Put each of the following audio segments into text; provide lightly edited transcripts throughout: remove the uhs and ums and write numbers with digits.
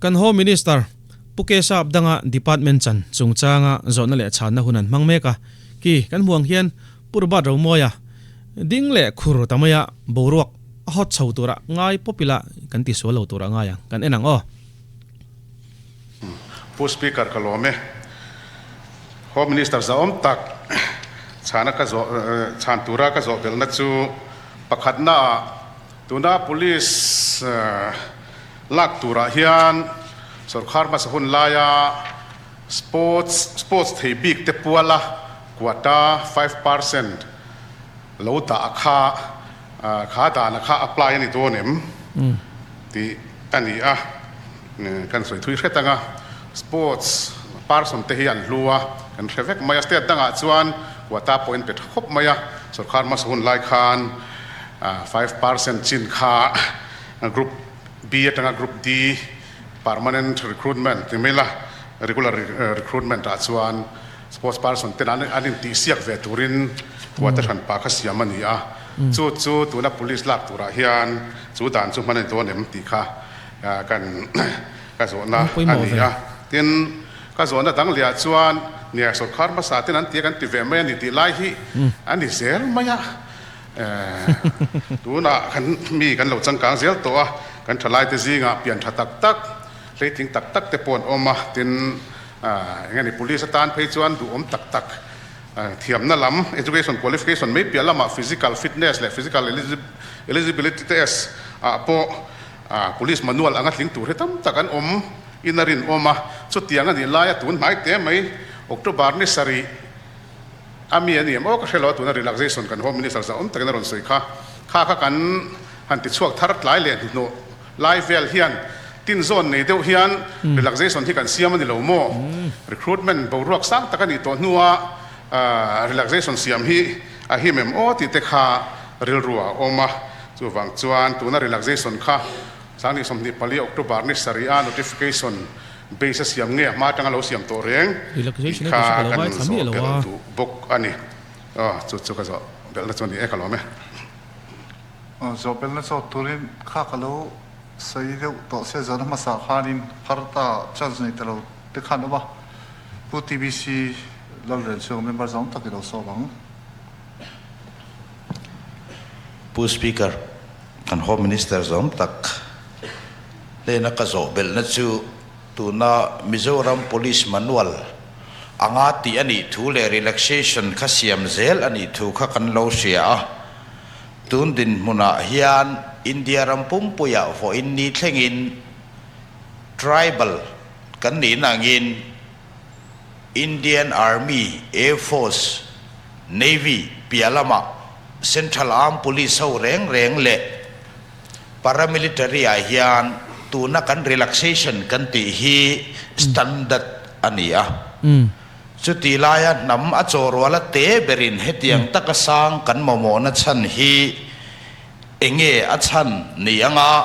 Kan Home Minister Pu Kesap danga Department chan chungchanga zawhna leh chhanna hun an hmang mek a, ki kan hmuh ang hian Pu Robert Romawia ding leh khur ta maia boruak a hawt chho tura ngai pawp ila kan ti sual lo tura ngai ang kan en ang aw. Pu Speaker ka lawm e. Home Minister zahawm tak chhana ka zawh chhan tura ka zawh belhna chu pakhatna ah tuna Police lak turah hian sorkar hmasa hun laia Sports sports thei bik te puala quota 5% lo dah kha kha dana kha apply a ni dawn em tih a ni a, kan sawi thui hret ang a, sports person te hi an hlu a, kan hre vek mai a, state dangah chuan quota pawh in pe tha khawp mai a, sorkar hmasa hun lai khan 5% chin kha group B atanga group D permanent recruitment ti mai la, regular recruitment ah chuan sports person ten an intihsiak ve turin quota hran pa kha siam a ni a, chu chu tuna police lak turah hian chu dan chu hman a ni dawn em tih kha kan ka zawhna a ni a. Tin, ka zawhna dang leh ah chuan nia sorkar hmasa ten an ti a kan ti ve mai a ni tih lai hi a ni zel mai a, tunah kan mi kan lo changkang zel tawh a, kan thalaite zingah pian tha tak tak, hleitling tak tak te pawh an awm a, tin Eng nge ni, Police atan phei chuan duhawm tak tak thiamna lam, education qualification mai piah lamah physical fitness leh physical eligibility test ah pawh Police manual anga tling tur hi tam tak an awm in a rinawm a. Chutiang a nih laia tun hnai te mai October ni sarih a mi a ni em aw ka hre lo a, tuna relaxation kan Home Minister zahawm takin a rawn sawi kha, kha kha kan han tichhuak thar tlai leh hnuhnawh Lai vel hian tin zawn nei deuh hian relaxation hi kan siam a ni lo maw? Recruitment boruak sang tak a nih tawh hnua relaxation siam hi a him em aw tih te kha rilru ah a awm a. Chuvang chuan tuna relaxation kha 2024 October ni sarih a notification base a siam nge a hma atanga lo siam tawh reng tih kha kan zawh belh duh bawk a ni. Aw chu chu ka zawh belhna chu a ni e ka lawm e. Zawhbelna zawt turin kha ka lo sawi deuh tawh sia zan hmasa khanin Pharta chance nei ta lo te khan awm a, Pu TBC Lalrel chhunga member zawng tak i lo sawm ang. Pu Speaker, kan Home Minister zawng tak hnena ka zawhbelhna chu tuna Mizoram Police Manual anga tih a nih thu leh relaxation kha siam zel a nih thu kha kan lo hria a. Tun dinhmunah hian India ram pumpuiah vawiin ni thlengin tribal kan nihna angin Indian Army, Air Force, Navy piah lamah Central Armed Police ho reng reng leh Paramilitary ah hian tuna kan relaxation kan tih hi standard a ni a. Chuti laia hnam a chawhruala te berin hetiang taka sang kan mamawhna chhan hi enge a chhan ni anga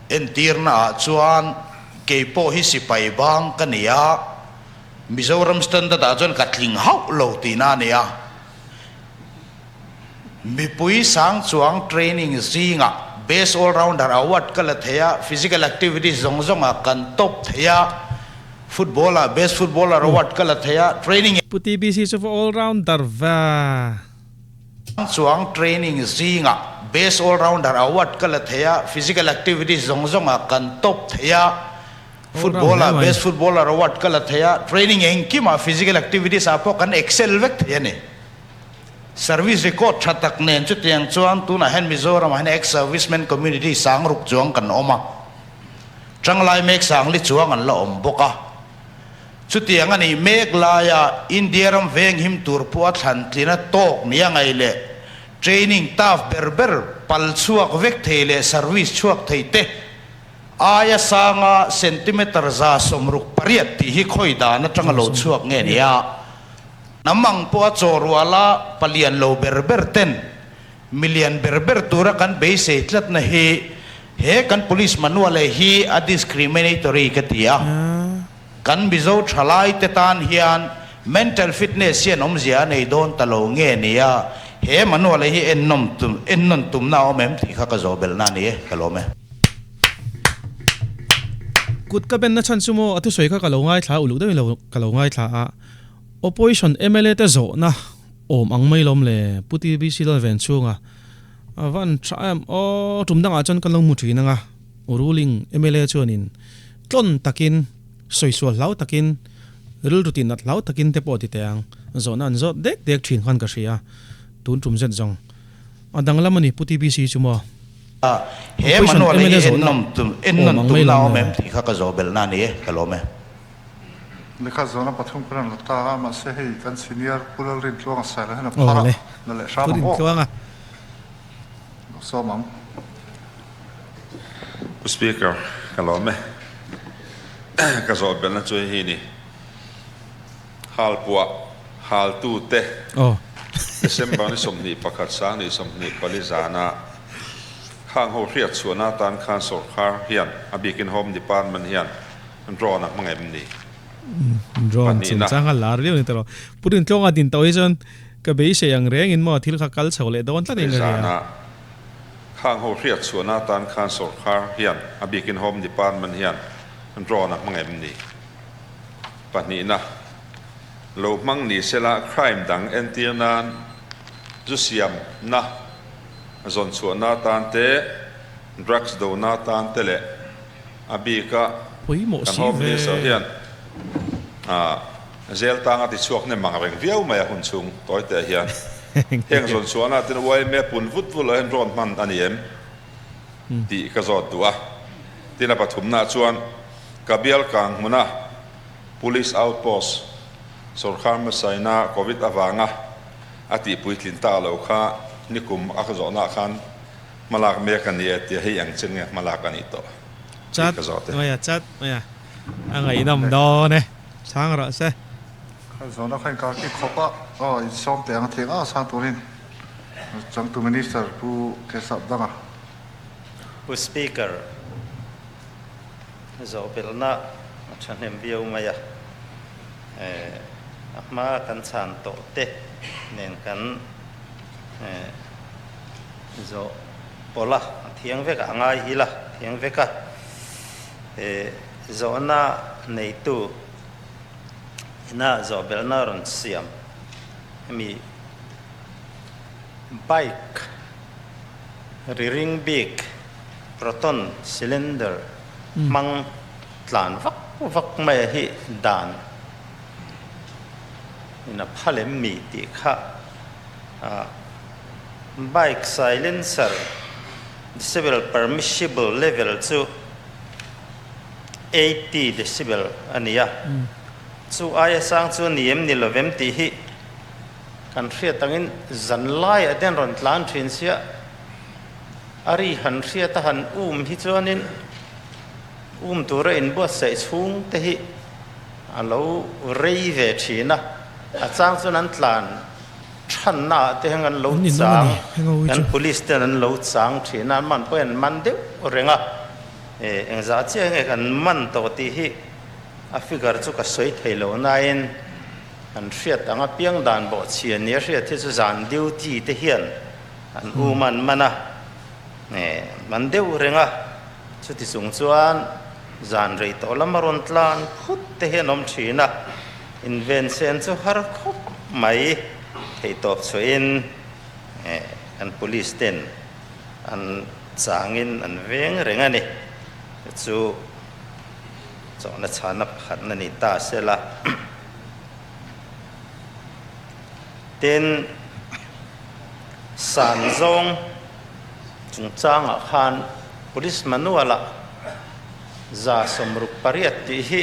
entirna ah chuan kei pawh hi sipai bang ka ni a, Mizoram standard ah chuan ka tling hauh lo tihna a ni a. Mipui sang chuang training zingah Best All Rounder Award ka la thei a, physical activities zawng zawngah kan top thei a, football ah Best Footballer Award ka la thei a, training. Pu TBC chu va all rounder va. Sang chuang training zingah Best All Rounder Award ka la thei a, physical activities zawng zawngah kan top thei a, football ah Best Footballer Award ka la thei a, training engkimah physical activities ah pawh kan excel vek thei a ni. Service record tha tak nen chutiang chuan tunah hian Mizoramah hian ex-servicemen community sang ruk chuang kan awm a, tanglai mek sang li chuang an la awm bawk a. Chutiang a nih mek laia India ram venghim tur pawh a thlan tlina tawk nia ngaih leh training tough ber ber pal chhuak vek thei leh service chhuak thei te aia sanga centimeter 168 tih hi khawi dan atanga lo chhuak nge nia? Hnam ang pawh a chaw ruala palian lo ber ber ten milian ber ber tura kan beisei tlatna hi he kan police manual e hi a discriminatory ka ti a. Kan Mizo thalai te tan hian mental fitness hian awmzia a nei dawn ta lo nge nia he manual e hi ennawm ennawn tumna a awm em tih kha ka zawh belhna a ni e, ka lawm e. Kut ka benna chhan chu maw a thusawi kha ka lo ngaithla a, uluk deuhin lo ka lo ngaithla a. Opposition mla te zawhna awm ang mai lawm le Pu TBC Lalven chhunga a van tha em aw tum dangah chuan kan lo hmu thin anga ruling mla chuanin tlawn takin Sawisual hlau takin, rilru tih nat hlau takin te pawh ti teh ang. Zawhna an zawt dek dek thin khan ka hria. Tun tum zet zawng. A danglam a ni Pu TBC chu maw? He Opposition manual hi mla zawhna en awm nawm ang mai tumna lo awm le. em tih kha ka zawh belh na a ni e, ka lawm e. Lehkha zawhna pathum kan rawn la ta a, mahse hei kan senior Pu Lalrintluanga Sailo hian a Aw phar a, le, la leh Pu hram ang aw. Rintluanga. Lo sawm ang. Pu Speaker, ka lawm e. Ka zawh belhna chu hei hi ni. Halpuah haltute December ni 21 sang ni 24 zana khang ho hriat chhuahna atan khan sawrkar hian a bikin Home Department hian drone a hmang em ni? Drone Pahnihna. chungchang a lar viau ni tawh lo. Pu Rintluanga din tawh hi chuan ka beisei ang rengin maw thil kha kal chho leh dawn tlat in ka hria. Zana Khang ho hriat chhuahna atan khan sawrkar hian a bikin Home Department hian drone a hmang em ni? Pahnihna, lo hmang ni sela crime dang entir nan zu siamna zawn chhuahna atan te, drugs dona atan te leh a bika Pawimawh kan si Home ve. Minister hian zel tang a ti chhuak hnem ang reng viau mai a hun chhung tawi teh hian. Heng zawn chhuahna ten yma pun vut vut lo hian drone hman a ni em tih ka zawt duh a. Tin a pathumna chuan ka bial kang hmuna Police Outpost sawrkar hmasaina Covid avanga a tih puitlin ta lo kha nikum a ka zawhna khan hmalak mek a ni e tia hei ang chen nge hmalak a nih tawh tih Chat ka zawt e. mai a, chat mai a, a ngaihnawm dawn e, chhang rawh se. Kha zawhna kha inkar ki khawp a, aw insawm teh ang a thing a sang turin changtu Minister Pu Kesap Danga. Pu Speaker, zawhbelhna a thahnem viau mai a, a hma kan chhan tawh te nen kan zawh pawlh a, a thiang vek a, a ngai ila thiang vek a, zawhna neitu ina zawhbelhna rawn siam hemi bike ri ring bik proton cylinder hmang tlan vak vak mai a hi dan in a phal em mi tih kha bike silencer decibel permissible level chu 80 decibel a ni a, chu aia sang chu a ni em ni lovem tih hi kan hriat angin zan laiah te an rawn tlan thin sia, a ri han hriat a han um hi chuanin um tura inbuatsaih chhung te hi a lo rei ve thin a, a chang chuan an tlan thanna ah te hian an lo chang, kan police ten an lo chang thin a, an man pawhin an man deuh reng a. Engzah chiah nge kan man tawh tih hi a figure chu ka sawi thei lo nain kan hriat ang apiang dan bawhchhia nia hriat hi chu zan duty te hian an um an man a, man deuh reng a, chuti chung chuan zan rei tawh lama rawn tlan phut te hian awm thin a, inven sen chu har khawp mai theihtawp chhuahin kan police ten an changin an veng reng a ni. Chu chawhna chhana pakhatna ni ta sela. Tin, san zawng chungchangah khan Police Manual-ah 168 tih hi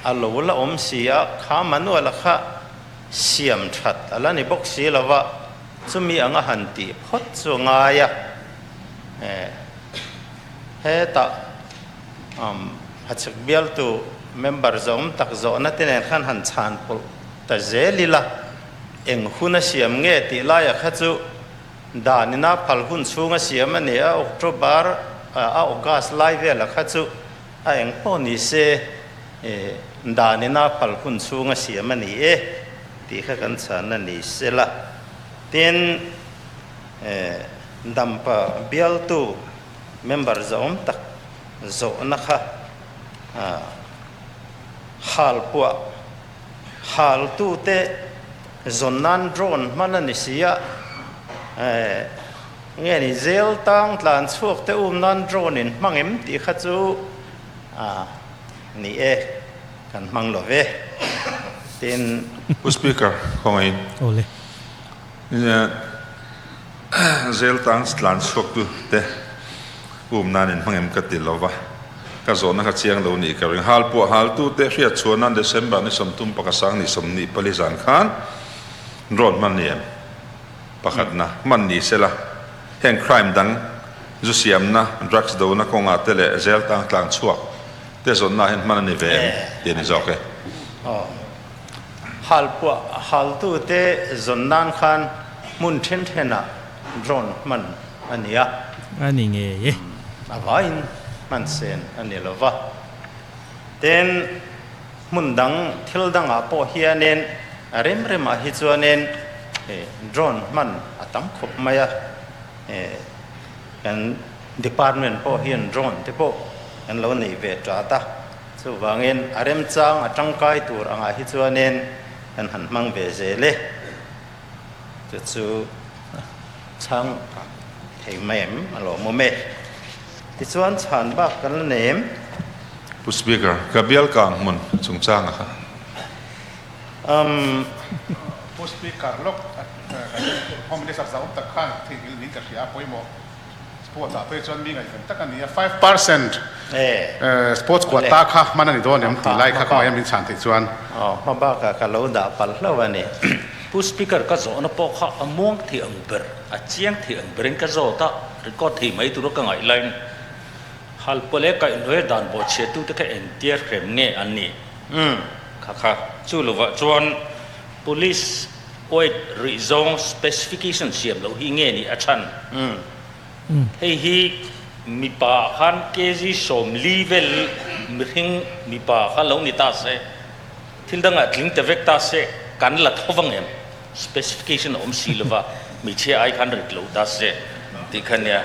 a lo la awm si a, kha Manual-a kha siam that a la ni bawk si lo va. Chumi anga han tih phawt chu a ngai a, hetah hachhek bialtu member zawm tak zawhna te nen khan han chhan pawlh ta zel ila, eng hun a siam nge tih laiah kha chu danina phal hun chhung a siam a ni a, October a August lai velah kha chu a eng pawh ni se danina phal hun chhung a siam a ni e. Tih kha kan chhanna ni sela. Tin, Dampa bialtu member zawm tak zawhna kha Hal puah hal tute zawn nan drone hman a ni si a, nge ni zel tang tlan chhuak te um nan drone in hmang em tih kha chu ni e, kan hmang lo ve. Tin. Pu Speaker, khawngaihin. Awle. Zel tang tlan chhuak tu te um nan in hmang em ka ti lo va, ka zawhna kha chiang lo nih ka ring. Hal puah hal tu te hriat chhuah nan December ni 30 pakasang ni 24 zan khan drone hman ni em? Pakhatna, hman ni sela heng crime dang zu siamna, drugs dona kawngah te leh zel tang tlan chhuak te zawnna ah hian hman a ni ve em tih a ni zawk e. Hal puah haltute zawn nan khan hmun then thenah drone hman a ni a. A ni ngei e. A vaiin hman sen a ni lo va. Tin, hmun dang thil dangah pawh hianin a rem remah hi chuanin drone hman a tam khawp mai a. Kan department pawh hian drone te pawh kan lo nei ve tat a. Chuvangin a remchang a tangkai tur angah hi chuanin kan han hmang ve zel e. Chu chu chhang thei mai em a lawmawm e. Tichuan chhan bak kan la nei em? Pu Speaker, ka bial kang hmun chungchanga kha. Umm. Pu Speaker, lawk Home Minister zau tak khan theihnghilh niin ka hria a pawimawh. Sports ah phei chuan mi ngaihven tak a ni a, 5% sports quota kha hman a ni dawn em tih lai kha kawngah hian min chhan theih chuan. Aw, hma bakah ka lo dah palh hlauh a ni. Pu Speaker, ka zawhna pawh kha a muang thei ang ber, a chiang thei ang berin ka zawt a, record thei mai tura ka ngaih laiin Halpawle kaihhnuai dan bawhchhiattute kha engtia hrem nge an nih? Kha kha chu lovah chuan Police Weight rih zawng specification siam loh hi nge nih a chhan? Hei hi mipa khan kg 40 vel mihring mipa kha lo ni ta se, thil dangah tling ta vek ta se kan la tho vang em? Specification a awm si lova hmeichhia ai khan rit lo ta se tih kha nia.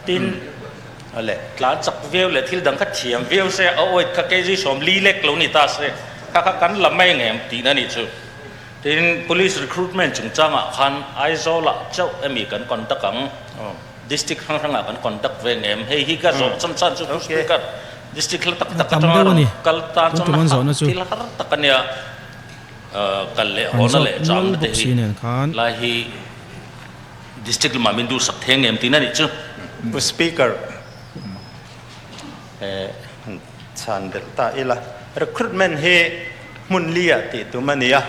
Tin, tlan chak viau leh thil dang kha thiam viau se a weight kha kg 40 lek lo ni ta se kha kha kan la mai ang em tihna nih chu. Tin, Police recruitment chungchangah khan Aizawl-ah chauh emi kan conduct ang? District hrang hrangah kan conduct ve ngem? Hei hi ka zawh chan chan chu Pu Speaker, District hla tak tak atanga rawn kal tan chuan a thil har tak a nia. Kal leh hawna leh chamna te hi lai hi District lamah min duhsak thei ngem tihna nih chu. Pu Speaker, chhan belh ta ila. Recruitment hi hmun li ah tih tum a ni a,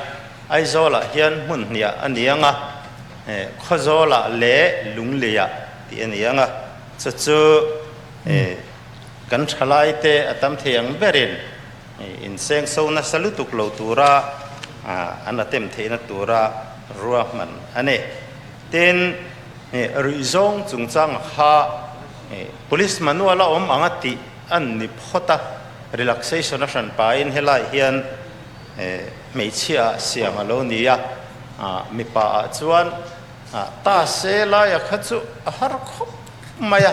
Aizawl ah hian hmun hnih ah a ni ang a, Khawzawl ah leh Lunglei ah tih a ni ang a, chu chu kan thalai te a tam thei ang berin insengso nasa lutuk lo tura an attempt theihna tura ruahman a ni. Tin, ruihzawng chungchang kha Police manual a awm ang a tih an ni phawt a, relaxation a hran pahin helaiah hian hmeichhia ah siam a lo ni a, mipa ah chuan ta se laia kha chu a har khawp mai a,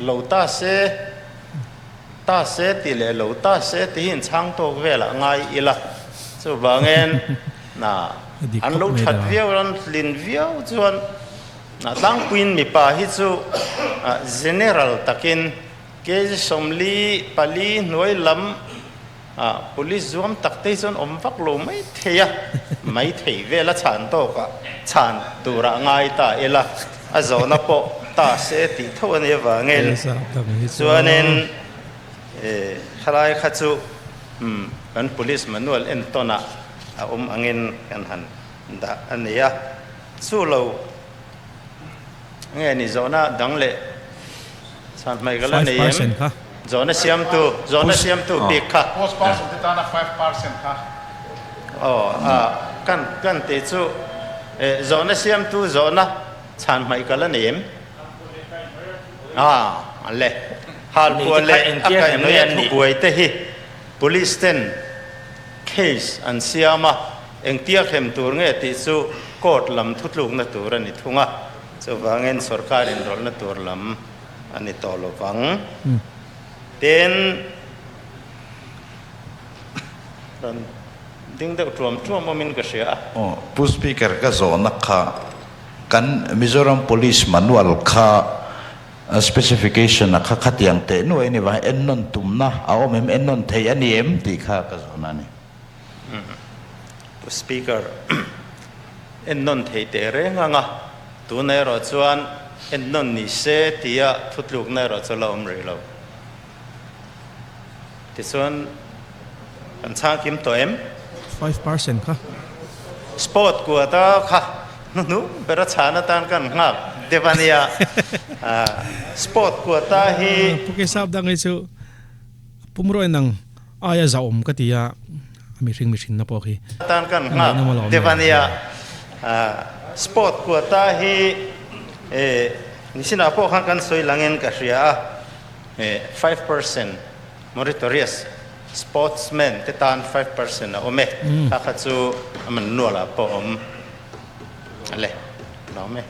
lo ta se, ta se tih leh lo ta se tih hi inchhang tawk velah ngai ila, chuvangin an lo that viau an hlin viau chuan A tlangpuiin mipa hi chu general takin kg 44 hnuai lam police zuam tak te hi chuan awm vak lo mai thei a, mai thei vel a chhan tawkah chhan turah ngai ta ila a zawhna pawh ta se tih tho a nih avangin chuanin thalai kha chu kan police manual entawnah a awm angin kan han dah a ni a. Chu lo nge ni zawhna dang leh chhan hmai ka la nei em? Zawhna siamtu, zawhna siamtu bik kha. Post person te tana 5% kha. Aw, a kan kan tih chu e zawhna siamtu zawhna chhan hmai ka la nei em? A, le. Halpuah leh a kaihhnawih a thubuai te hi police ten case an siam a. Engtia hrem tur nge tih chu court lam thutlukna tur a ni thung a, chuvangin sorkar inrawlhna tur lam a ni tawh lo vang. Tin, rawn ding deuh tuam tuam awmin ka hria a. Aw, Pu Speaker ka zawhna kha kan Mizoram Police Manual kha specification a kha khatiang teh nuai ni vang ennawn tumna a awm em, ennawn thei a ni em tih kha ka zawhna a ni. Pu Speaker, ennawn thei teh reng ang a, tuna erawh chuan ennawn ni se tia thutlukna erawh chu la awm rih lo. Tichuan, kan chhang kim tawh em? 5% kha. Sport kuata kha hnuhnung ber a chhan atan kan nghak deuh a nia. Sport kuata hi. Pu Kesap dang hi chu pumruai nang aia zahawm ka ti a, a mihring mihrinna pawh khi Tan kan nghak deuh a nia. Sport kuata hi nisinah pawh khan kan sawi langin ka hria a. 5% meritorious sportsman te tan 5% a awm e, kha kha chu a man nual ah pawh a awm le, a awm e.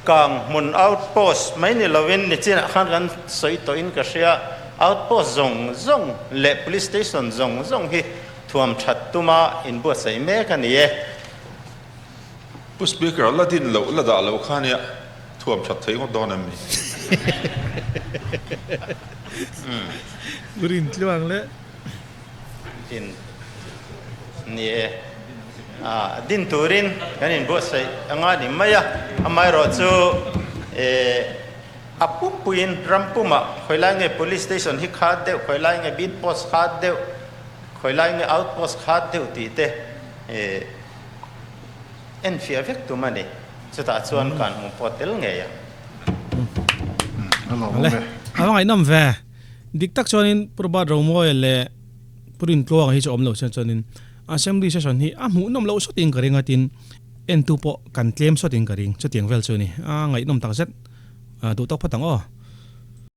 Kang hmun outpost mai ni lovin nichinah khan kan sawi tawhin ka hria, outpost zawng zawng leh police station zawng zawng hi thuam that tuma inbuatsaih mek a ni e. Pu Speaker, la din loh, la dah loh kha nia thuam that thei ngawt dawn em ni? Pu Rintluang leh. Din ni e. A din turin kan inbuatsaih anga ni mai a, amaherawhchu a pumpuiin ram pumah khawilai nge Police Station hi khat deuh, khawilai nge Beat Post khat deuh, khawilai nge Outpost khat deuh tih te Enfiah vek tum a ni. Chutah chuan kan hmu pawh tel ngei a. Ale, a va ngaihnawm ve. Dik tak chuanin Pu Robert Romawia leh Pu Rintluanga hi chu awm lo chuan chuanin Assembly session hi a hmuhnawm loh sawtin ka ring a tin entu pawh kan tlem sawtin ka ring. Chutiang vel chu a ni. A ngaihnawm takzet. Duh tawk phawt ang aw.